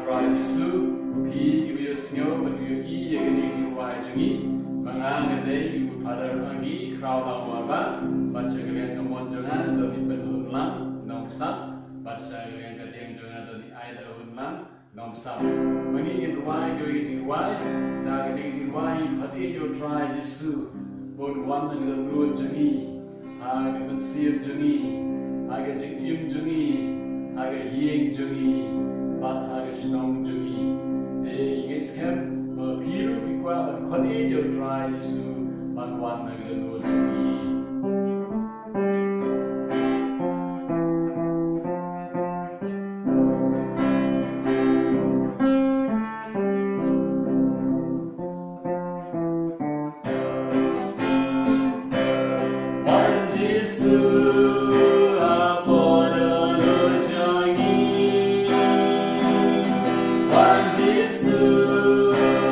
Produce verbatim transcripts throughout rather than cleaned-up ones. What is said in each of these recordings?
Trai Jisu, phi kiba ïohsngew bad ïohi ïa kane ka jingrwai jong ngi, ba nga nga dei u Father Agi Khrawlang Warbah, bad sha ka liang ka mon jong nga don i Pynhunlang Nongpsap, bad sha ka liang ka diang jong nga don i Aida Hunlang Nongpsap. Ma ngi ngin rwai kawei ka jingrwai, da kane ka jingrwai ngi khot ïa u Trai Jisu, ba un wan ha ka dohnud jong ngi, ha ka mynsiem jong ngi, ha ka jingim jong ngi, ha ka ïing jong ngi, bad ha ka shnong jong ngi. Te ngi ngeit skhem ba phi ruh phi kwah ban khot ïa u Trai Jisu ban wan ha ka dohnud jong ngi. Wan Jisu, hapoh dohnud jong ngi. Wan Jisu,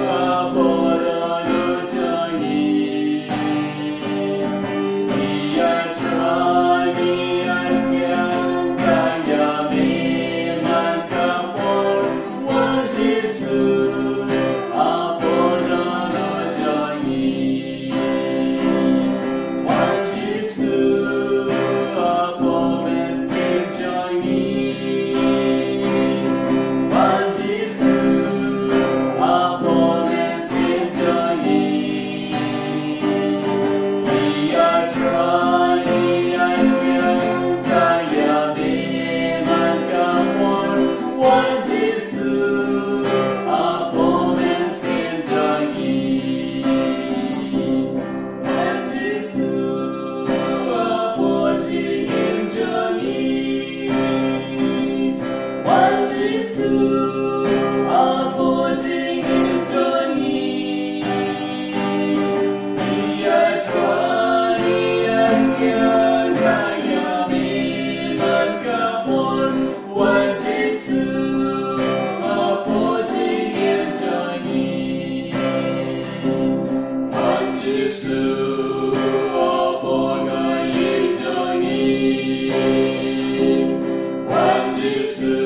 hapoh dohnud jong ngi. Ïa Trai ngi ai skhem tang ïa me man ka por. Wan Jisu, hapoh dohnud jong ngi. Wan Jisu, hapoh mynsiem jong ngi. Wan Jisu, hapoh mynsiem jong ngi. Ïa Trai ngi ai skhem tang ïa me man ka por. Wan Jisu, hapoh mynsiem jong ngi. Wan Jisu, hapoh jingim jong ngi. Wan Jisu, hapoh jingim jong ngi. Ïa Trai ngi ai skhem tang ïa me man ka por. Wan Jisu, hapoh jingim jong ngi. Wan Jisu, hapoh ka ïing jong ngi. Wan Jisu,